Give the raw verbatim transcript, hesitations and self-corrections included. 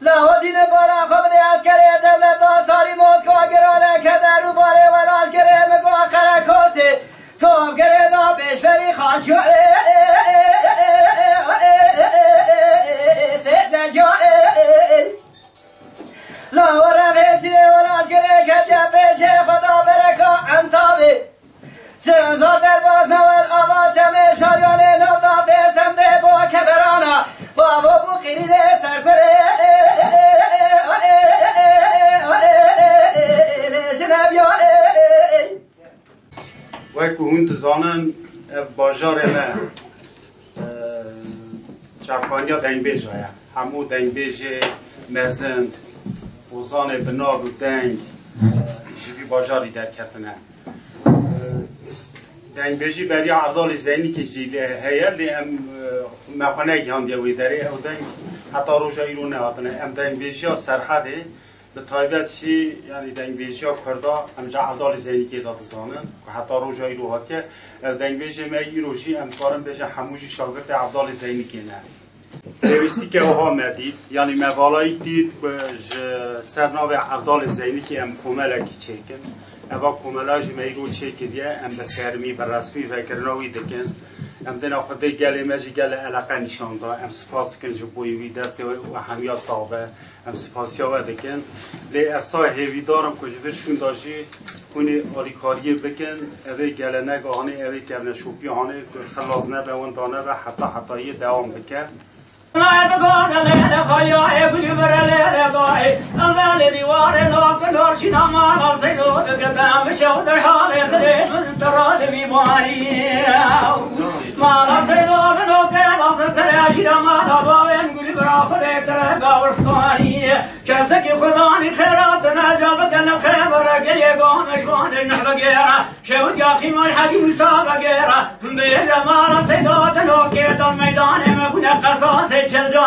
Lawa dînin bara xwe bidê eskerê dewleta sarî Moskwa girane keder û barê we raşkirê min got Qerekosê. Top girê da pêşberî xaşiyarê sêzdejiyarê. Lawa revê sîrê we raşkirê ketiye pêşê xwe da bereka Entavê. Çi zor derbas newer ava çemê şaryanê navda tê semdê bo keverana. Bavo bu qirînê serkurê lê jinebiya. Wek ku hûn dizanin, ev bajarê me, e, çavkaniya dengbêja ye. Hemû dengbêjê mezin, ozanê bi nav û deng, e, ji vî bajarî derketine. E, dengbêjî beriya Evdalê Zeynîkê jî lê heye, lê em, e, me xwe negihandiye wê derê. Ew deng heta roja îro nehatine. Em dengbêjiya Serhedê, bi taybet jî, yanî dengbêjiya Kurda, em ji Evdalê Zeynîkê de dizanin, ku heta roja îro hatiye. Ev dengbêjê me îro jî, em karin bêjin, hemû jî şagirtê Evdalê Zeynîkê ne. Pêwîstîke wiha me dît, yanî me valayî dît ku ji ser navê Evdalê Zeynîkê em komelekî çêkin. Eva komela jî me îro çêkiriye, em bi fermî, bi resmî vekirina wî dikin. Em dêna Xwedê gelê me jî gelê eleqe nîşan da. Em spas dikin ji bo wî, destê we hemiya sax be. Em spasiya we dikin. Lê ez sa hêvîdar im ku ji vir şûnda jî hûn ê alîkariyê bikin. Evê gelenek anê, evê kevneşopî anê, ku xilas nebe, winda nebe, heta hetayiyê dewam bike. Kesekî Xudanî xêra tine ca bikene xêbere, gelê gane ji van neh bigêre. Şewit ya qîmay Hecî Mûsa vegêre, bêje mala Seyda Dino kê dan meydanê me bûne qesasê çelca.